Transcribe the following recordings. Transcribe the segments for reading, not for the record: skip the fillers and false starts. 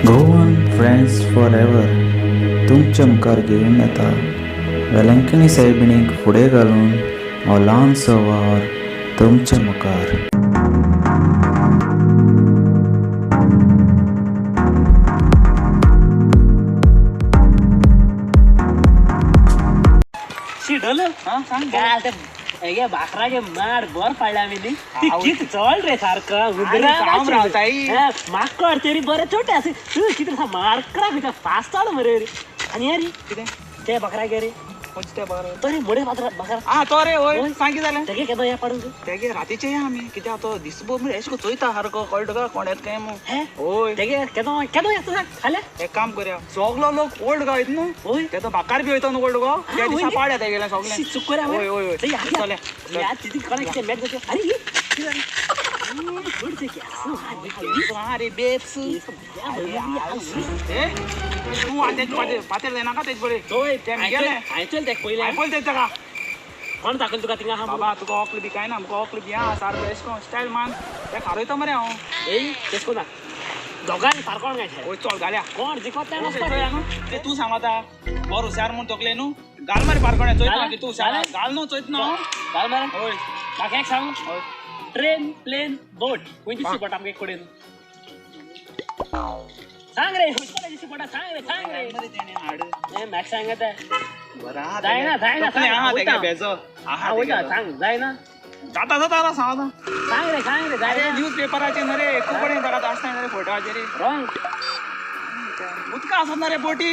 Goan friends for ever तुमच्या मुखार घेवन येता वेलंकणी सायबिणीक फुडें घालून हो ल्हानसो वावर तुमच्या मुखार. शिडोल काय ते हे भाकराचे माड बर पाडले आमी न्ही ती कित चल रे सारको माकड तरी बरें छोटे आसा तूं कितें माकडा खंयच्या फास्ट चल मरे रे. आनी हे रे कितें ते बकरागे रे तरी मोडे बकरा आ तो रे ओय सांग कितें जालें तेगे केदो या पाडूंक तेगे रातीचे या आमी कित्याक तो दिसभर मरे एशें चोयता सारको कळटा तुका कोण येता काय म्हूण. ओय तेगे केदो केदो येता सांग खाल्या एक काम करया सगलो लोक ओल्ड गांव येता न्हू ओय ते तो बाकार बी वयता न्हू ओल्ड गांव त्या दिसा पाड्या तेगेले सगळे चूक करया. ओय ओय ओय चल या तिथे कोणाक कितें मॅच जाता. अरे अरे बेब्स तूं आतां पातेर जायनाका तेज बरें हांवें तेका पयलें हांवें पयलें तेका कोण दाखयलें तुका थिंगा बाबा तुका ऑकली बी कांय ना आमकां ऑकली बी आहा सारको एशें कोन स्टायल मान तेका हारयता मरे हांव. ए तेश कोना दोगांनी सारको कोण ओय चल घाल्या कोण जिखत तें तूं सांग आतां बरो हुशार म्हूण तकले न्हू घाल मरे पारकोणे चोयता की तूं हुशार घाल न्हू चोयता ना हांव घाल मरे. हय म्हाका एक सांग हय ट्रेन प्लेन बोट खंय दिसची पडटा आमगे कडेन सांग रे खंयची दिसची पडटा सांग रे सांग रे. हें म्हाका सांगता जायना जायना वयता सांग जायना जाता जाता आतां सांग आतां सांग रे सांग रे जायना. न्यूज पेपराचेर न्हू रे खूब कडेन ताका आसता न्हू रे फोटोवाचेर रॉंग उदकां आसत ना रे बोटी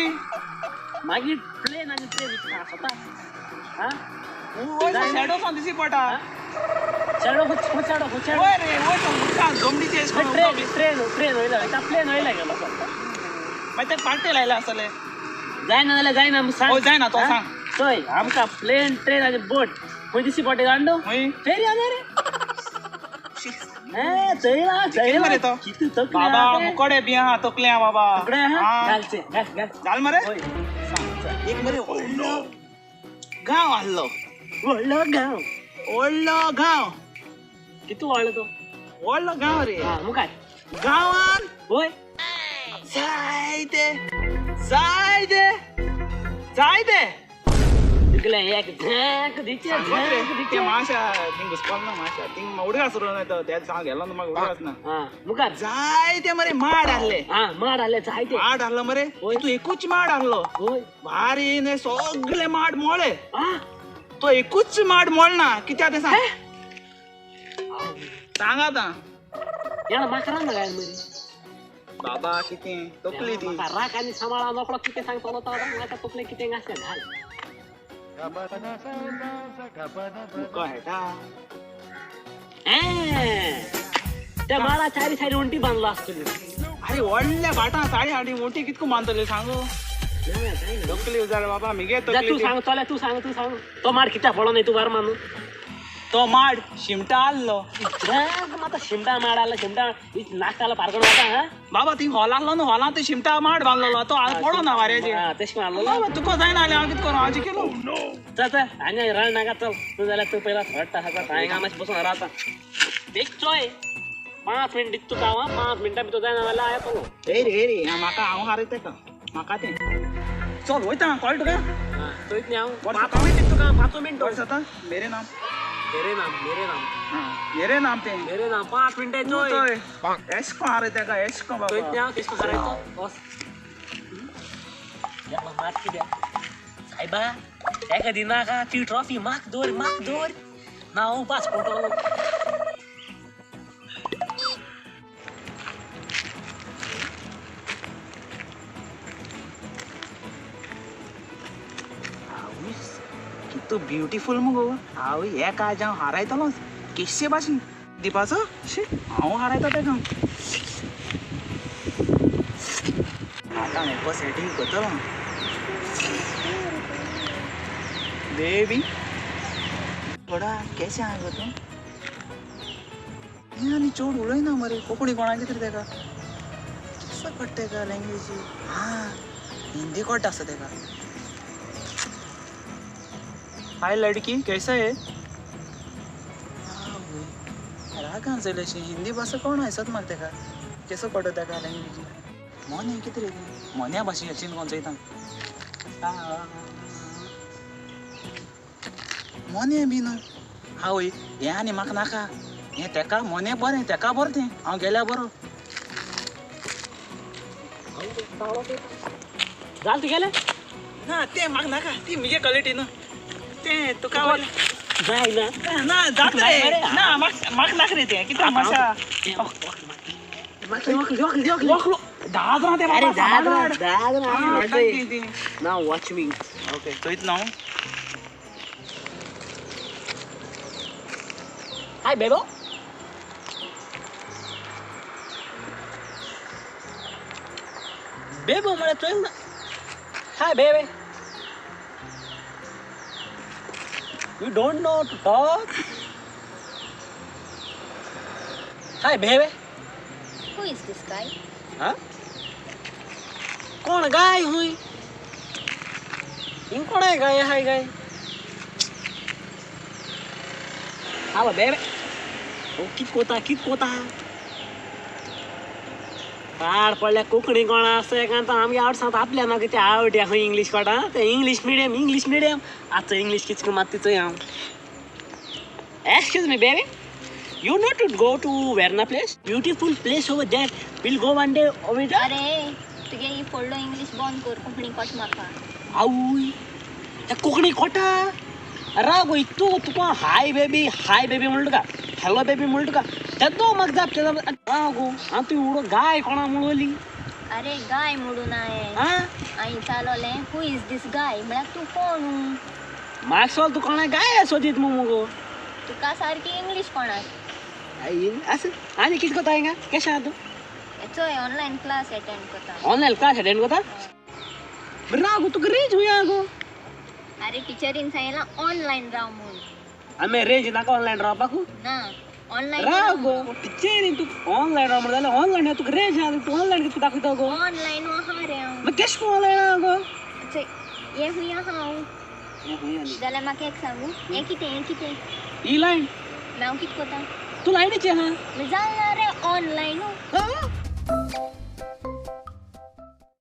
मागीर प्लेन आनी ट्रेन उदकां आसता. आं शॅडो सावन दिसची पडटा शॅडो खूब शॅडो खूब शॅडो वय रे वय उदकां जमनीचे ट्रेन ट्रेन ट्रेन वयला प्लेन वयला गेलो मागीर ते पाट्टे लायले आसतले जायना जाल्यार जायना सांग. हय जायना तो सांग चोय आमकां प्लेन ट्रेन आनी बोट खंय दिसची पडटा जाण न्हू फेरी आसा रे. चोयला मरे तो कितें तकले बाबा मुकोडे बी आहा तकले आहा बाबा तकले आहा घालचे घाल घाल घाल मरे. एक मरे व्हडलो गांव आहलो व्हडलो गांव व्हडलो गांव कितू व्हडलो तो व्हडलो गांव रे. मुखार गांवान वय जायते जायते जायते इगले एक झेंक दिचे झेंक दिचे माशा थिंग घुसपाक ना माशा थिंग उडगास उरो ना तो त्या दिसा गेलो ना म्हाका उडगास ना. हां मुखार जायते मरे माड आहले. हां माड आहले जायते माड आहलो मरे तूं एकूच माड आहलो भारी न्ही सगळे माड मोळे तो एकूच माड मोळना कित्याक तें सांग सांग आतां. यार माकरान ना काय मरे बाबा कितें तकली ती राख आनी सांबाळा नोकळो कितें सांगतलो तो आतां तकले कितें घातलें घाल तुका हेटा त्या माडा चारी सायडी उंटी बांदलो आसतली. अरे व्हडल्या भाटां साडी हाडी उंटी कितको बांदतले सांगू तकली उजार बाबा मिगे तकली. तूं सांग चल तूं सांग तूं सांग तो माड कित्याक पडो न्ही तूं बार मानू तो माड शिमटा आहलो आतां शिमटा माड आहलो शिमटा नाकतालो पारकोण वता. बाबा ती हॉल आहलो न्हू हॉलांत ती शिमटा माड बांदलेलो तो पडो ना वाऱ्याचेर तशें मारलो बाबा तुका जायना जाल्यार हांव कितें करूं हांव जिखलो. चल चल आनी रड नाका चल तूं जाल्यार तूं पयला थोडटा आसा हांगा मातशें बसून रावता बेग चोय 5 मिनट दिता तुका हांव 5 मिनटां भितर जायना जाल्यार हांव येतलो. हे रे हे रे म्हाका हांव हारयता तेका म्हाका तें चल वयता कळटा तुका चोयत न्ही हांव 5 मिनट दिता तुका 5 मिनट जाता. मेरे नाम मेरे नाम मेरे नाम मेरे नाम तें मेरे नाम 5 मिनटां चोय एश कोण हारयता तेका एश कोण बाबा चोयत न्ही हांव केश हारयता बस मात कित्याक सायबा तेका दिनाका ती ट्रॉफी म्हाक दवर म्हाक दवर ना हांव पास पडटलो. कितू ब्युटिफूल मुगो हांव एका हांव हारायतलो केशे भाशेन दिवपाचो शी हांव हारायता तेका आतां म्हाका सेटींग करतलो बेबी थोडा केशें आहा गो तूं हें आनी चड उलयना मरे कोंकणी कोणाची तरी तेका कसो कळटा तेका लँग्वेजी. हां हिंदी कळटा आसता तेका. हाय लडकी कैसा है. रागान जालें अशें हिंदी भाशा कोण आयसत म्हाका तेका केसो कळटा तेका लँग्वेजी. मोने कितें रे मोन्या भाशेन यचीन कोण चोयता मोने बी न्हय. आवय हें आनी म्हाका नाका, हें तेका मोने बरें, तेका बरें तें, हांव गेल्यार बरो. जालें तुगेलें? ना तें म्हाका नाका, ती म्हगे क्वॉलिटी न्हू तें तुका जाय ना ना जाता रे ना, म्हाका नाका रे तें. कितें मातशें दादरा तें बाबा, दादरा ना. Watch me. Okay चोयत ना हांव. हाय बेबो, बेबो म्हळ्यार चोयल ना. हाय बेबे, you don't know to talk. Hi baby. Who is this guy? हा कोण गाय हुई हिंग कोण आहे गाय? हाय गाय. हालो बेबे, ओ कित कोता कित कोता पाड पडल्या. कोंकणी कोण आसा एकांत आमगे आवड सांगता आपल्या म्हाका ते आवड खंय इंग्लीश कोटा ते इंग्लीश मिडियम इंग्लीश मिडियम आतां इंग्लीश किचक मात चोय हांव. Excuse me baby, you not to go to Verna place, beautiful place over there, will go one day over there. अरे तुगे ही फोडलो इंग्लीश बंद कर, कोंकणी कोट म्हाका. आवय त्या कोंकणी कोटा राव गो तूं तुका हाय बेबी हाय बेबी म्हणटा तुका, हॅलो बेबी म्हणटा तुका, तेदो म्हाका जाप तेदो राव गो. हांव तुवें उडो गाय कोणा म्हणली? अरे गाय म्हणून हांवें हांवें विचारलोलें who is these गाय म्हळ्यार तूं कोण? म्हाका तूं कोणा गाय सोदीत मुगो? तुका सारकी इंग्लीश कोणाक आसा आनी कितें कोता हिंगा? केशें आहा तूं? चोय ऑनलायन क्लास अटेंड कोता. ऑनलायन क्लास अटेंड कोता? राव गो तुका रेंज हुंय आहा गो? अरे टिचरीन सांगलां ऑनलायन राव म्हूण. आमी रेंज नाका ऑनलायन रावपाकू? ना ऑनलायन राव गो टिचरीन तुका ऑनलायन राव म्हणलें जाल्यार ऑनलायन तुका रेंज आहा, तूं ऑनलायन कितें दाखयता गो? ऑनलायन आहा रे हांव. मागीर केशें करून ऑनलायन आहा गो? चोय हें खूंय आहा हांव जाल्यार म्हाका एक सांगू, हें कितें हें कितें? ही लायन हांव कितें कोता? तूं लायनीचेर आहा. जालें रे ऑनलायन.